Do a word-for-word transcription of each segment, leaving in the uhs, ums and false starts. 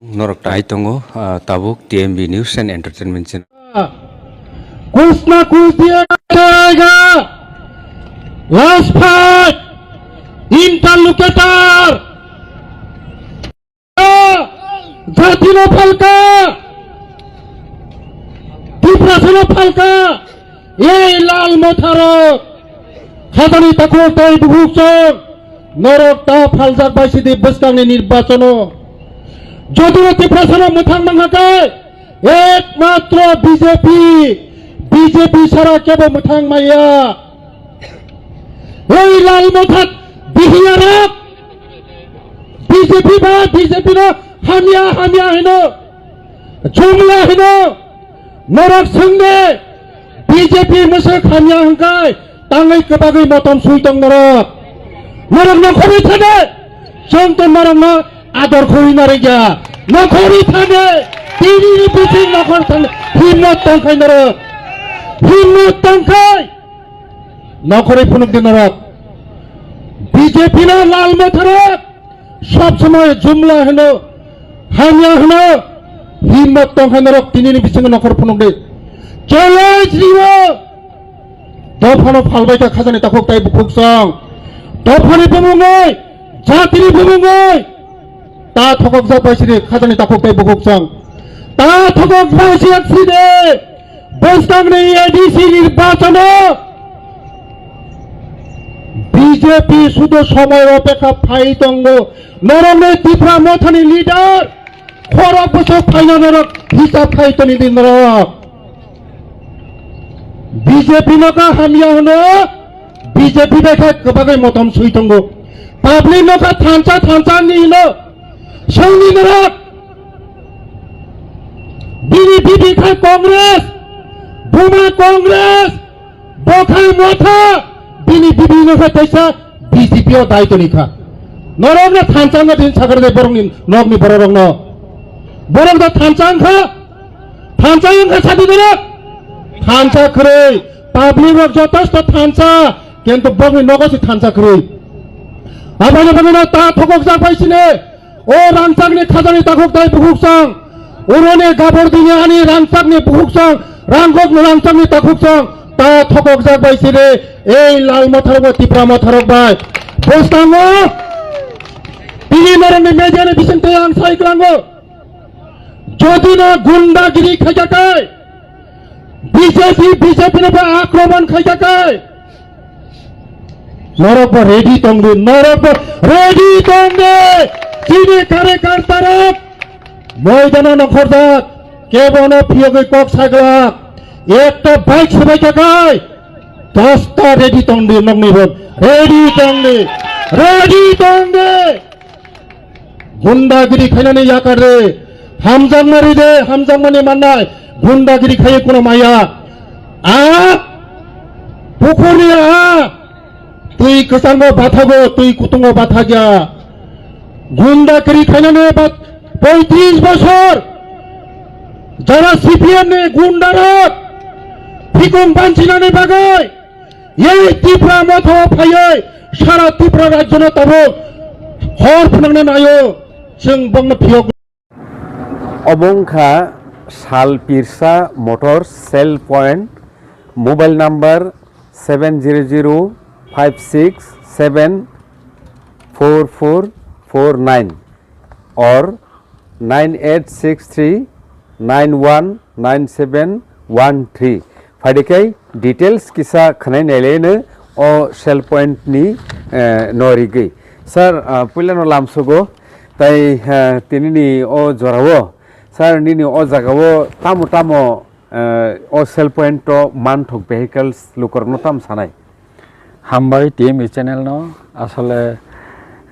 Norok tai tongo, ah, tabuk T M B News and Entertainment channel. कुछ ना कुछ दिए जाएगा। Last fight, interlocutor, jatino phalka, Tiprasano phalka, ei lal motharok, khajani takhuk tei bukhuksong, norok ta phaljak bai sidi bwskangni nirbachano. Jodi Tiprasano mwthang mankha khe, ekmatro B J P, B J P sara kebo mwthang maya. Ei lal mothar bihiyarok, B J P ba B J P no hamya hamya hino, jumla hino, norok swngde B J P mwswk hamya hwnkhe tangwi kwbagwi motom swi tong norok. Norok nokhorwi thade, chwng tong norokno ador khorwi narwkya. Nokhorwi thade, tini ni bising nokhor thang himmot tongkhai norok. Himmot tongkhai. Nokhorwi phunukdi norok. B J P no lal motharok sob somoi jumla hino, hamya hino, himmot tongkhai norok tinini bisingo nokhor phunukdi. Challenge riwo. Dophano phalbai kha khajani takhuk tei bukhuksong. Dophani bumungwi, jatini bumungwi. Ta thokokjak bai sidi khajani takhuk tei bukhuksong. Ta thokok bai siyak sidi. Bwskangni A D C nirbachano B J P sudu somoi opekha phai tongo. Norokni Tipra mothani leader khorok bwswk phaina norok hisab khai toni di norok. B J P no kha hamya hwno, B J P bai khe kwbagwi motom swi tongo. Public no kha thansa thansa ni hino, songni norok. Bini bibi kha Congress, buma Congress, bo kha motha, bini bibi no kha teisa B J P o dai toni kha. Norok no thansa no din sakar de borok ni nok ni borok rok no. Borok da thansa wngkha, thansa wngkha sadi norok. Thansa kwrwi, public rok jotosto thansa, kintu bokni nogo se thansa kwrwi. Aboni bagwi no ta thokok jak bai sini. O rangchakni khajani takhuk tai bukhuksong, uroni gabor dini ani rangchakni bukhuksong, rangkok rangchakni takhuk song, ta thokok jak bai sini, ei lal motharok bai, Tipra motharok bai. Bwskango, tini norokni media ni bisingtwi ang sai klango. Jodi no gundagiri khaikha kai, B J P, B J P no ba akromon khaikha kai, norok bo ready tongdi, norok bo ready tongdi. Chini karyakarta rok moidano nongkhorjak, kebono phiyogwi kok saglak. Ekta bike swbaikha kai, dosta ready tongdi, nokni bo ready tongdi, ready tongdi. Gundagiri khainani yakar de, hamjakmani de, hamjakmani mannai, gundagiri khaiwi kuno maya. A, pukhurni a, twi kwchango bathago, twi kutungo bathagya. Gundagiri khainani bat-, poitris bosor, jara C P M ni gundarok, phikung banchinani bagwi, Ei Tipra motha o phaiwi sara Tipra rajyono tabuk hor phwnangna naio, chwng bongno phiyok. Obo wngkha Sal Pirsa Motors Sale Point, mobile number seven zero zero five six seven four four four nine or nine eight six three nine one nine seven one three. Phaidi khai details kisa khwnai nailai no o sale point ni, eh, no rigwi. Sir, ah, puila no lamsogo tai, eh, tini ni o jora o, sir, nini o jaga o tamo tamo, eh, o sale point o manthok vehicles lukurok no tamo sanai? Hambai T M A channel no, asole,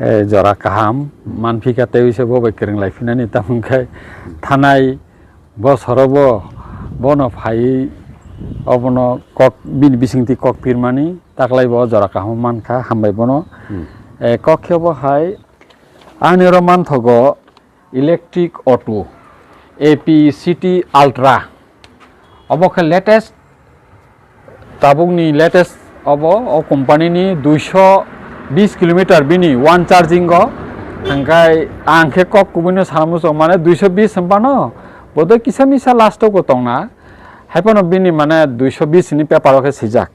eh, jora kaham manphika tei se bo bai kwrwng lai phinani, tamo khe thanai bosoro bo bono phaiwi obono kok bini bisingtwi kok pirmani taklai bo jora kaham mankha, hambai bono. Hmm. Eh, kok khe bo hai ani oro manthogo, electric auto, A P C T Ultra. Obo khe latest, tabukni latest obo, o company ni duiso bis kilometer bini one charging o, Hingkai ang khe kok kubui no sana muchung, mane duiso bis hwnphano, bodo kisa misa last o bo tongna, hai phano bini mane duiso bis ni paper o khe swijak.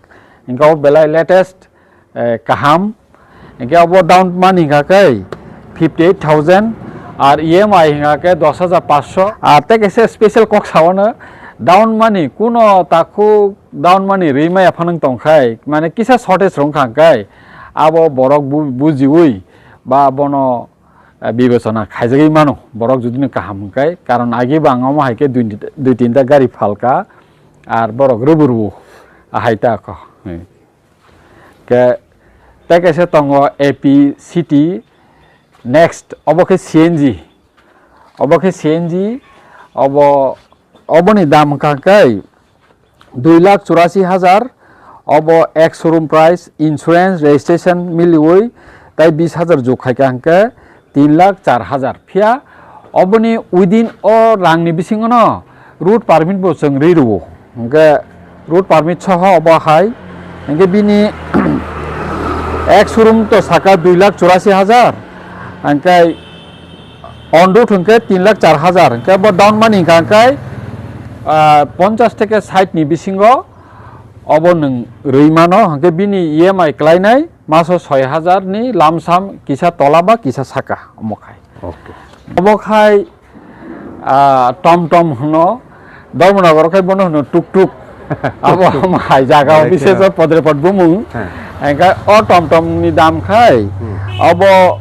Hingke o belai latest, eh, kaham. Hingke obo down money hingka khe fifty eight thousand, ar E M I hingka khe dos hajar paanch sho. Ar tei kaisa special kok sao no, down money kuno takhuk down money rwi maya phano tongkhai, mane kisa shortage rwngkha hingkai, abo borok bu-, bujiwi ba bono, eh, bibechona khaijagwi mano, borok judino kaham hwnkhe, karon agi bo ang omo hai khe dui, dui tinta gari phalka, ar borok rwbu rwbu, ahai ta kho. Hmm. Khe tei kaisa tongo A P City, next obo khe C N G, obo khe C N G, obo, oboni dam hwnkha khe dui lakh churasi hajar, obo ek showroom price, insurance, registration miliwi, tai bis hajar jug khai kha hwnkhe tin lakh char hajar. Phiya oboni within o rangni bisingono road permit bo chwng rwi rwo. Hwnkhe road permit soho obo hai, hwnkhe bini ek showroom to saka dui lakh churasi hajar, hwnkhe on road hwnkhe tin lakh char hajar, hwnkhe bo down money hwnkha hwnkhe, ah, ponchash theke sait ni bisingo obo nwng rwi mano, hwnkhe bini E M I klainai maso soi hajar ni lamsam kisa tola ba kisa saka omo khai. Okay. Obo khai, ah, tom tom hwno, Dharmanagar khai bono hwno tuk tuk. Abo omo hai jaga o Correct, bises yeah. Podre pod bumung. Heh. Hwnkhe o tom tom ni dam khai, Hmm. obo,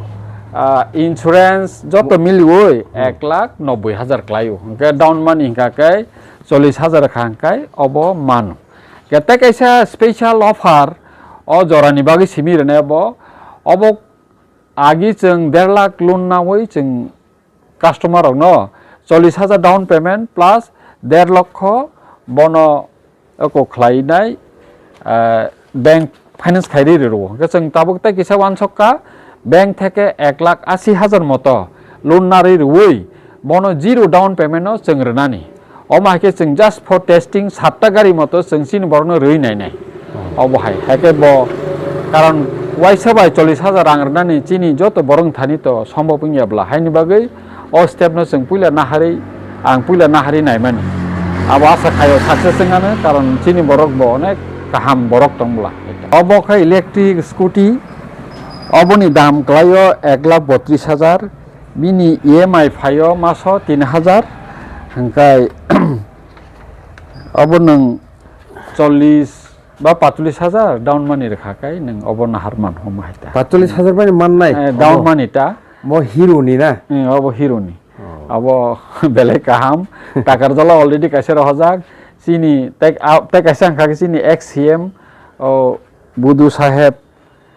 ah, insurance joto miliwi Hmm. ek lakh nobboi hajar klaio. Hwnkhe down money hwnkha khe chollish hajar kha hwnkhe obo mano. Khe tei kaisa special offer o jorani bagwi simi rwnai obo. Obo agi chwng der lakh loan nawi chwng customer rokno chollish hajar down payment plus der lokho bono eko khlainai, eh, bank finance khai ri rwo. Hwnkhe chwng tabuk tei kisa uansuk kha, bank theke ek lakh asi hajar moto loan narwi rwui bono zero down payment no chwng rwnani. Omo hai khe chwng just for testing satta gari moto chwng chini borokno rwi nainai. Obo hai, hai khe bo karon waisa bai chollish hajar rang rwnani chini joto borok thani to sombhob wngya bla. Haini bagwi o step no chwng puila naharwi, ang puila naharwi naimani. Abo asa khaio success wngano, karon chini borok bo onek kaham borok tong bla. Obo khe electric scooty, oboni dam kwlaio ek lakh botris hajar, bini E M I phaio maso tin hajar, hwnkhe obo nwng chollish ba pachulish hajar down money rwkha khe nwng obo nahar man homa hai ta. Pachulish hajar bai mannai? Eh, down Obo. Money ta. Mo Hero ni na? Eh, obo Hero ni. Oh. Abo belai kaham. Takarjala already kaisa rohorjak. Chini tek, a, tek kaisa wngkha khe chini ex C M o Budu Saheb.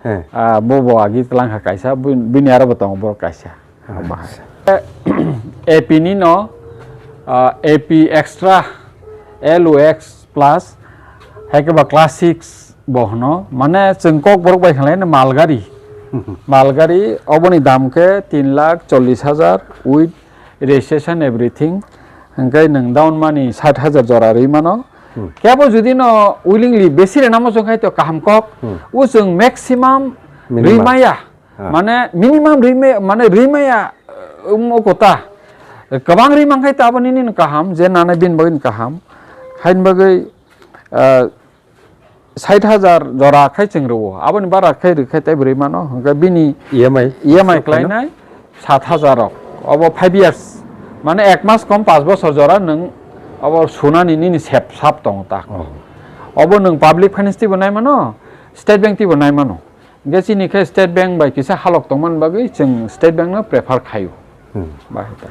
He. Ah, bo bo agi tlang kha kaisa, bu-, bini aro bo tongo borok kaisa. Acha. A P ni no, ah, A P extra, L O X plus, hai khe ba class six bo hwno. Mane chwng kok borok bai khlai no malgari. Malgari oboni dam khe tin lakh chollish hajar with registration everything. Hwnkhe nwng down money sait hajar jora rwi mano. Hmm. Kebo judi no willingly besi rena mo chwng khai to kaham kok. Hmm. O chwng maximum Minimum. Rwi maya. Ah. Mane minimum rwi maya, mane rwi maya, um, o kota. Kwbang rwi man khai to abo nini no kaham, je nana bini bagwi no kaham. Haini bagwi, ah, sait hajar jora khai chwng rwo. Aboni bara khai rwkhai tei bwrwi mano. Hwnkhe bini E M I E M I sok khlainai sat hajar rok. Obo five years. Mane ek mas kom panch bosor jora nwng obo sunani nini sep sap tongo ta. Oh. Obo nwng public finance tibo nai mano, State Bank tibo nai mano. Hwnkhe chini khe State Bank bai kisa halok tongmani bagwi chwng State Bank no prefer khaio. Hmm. Bahai ta.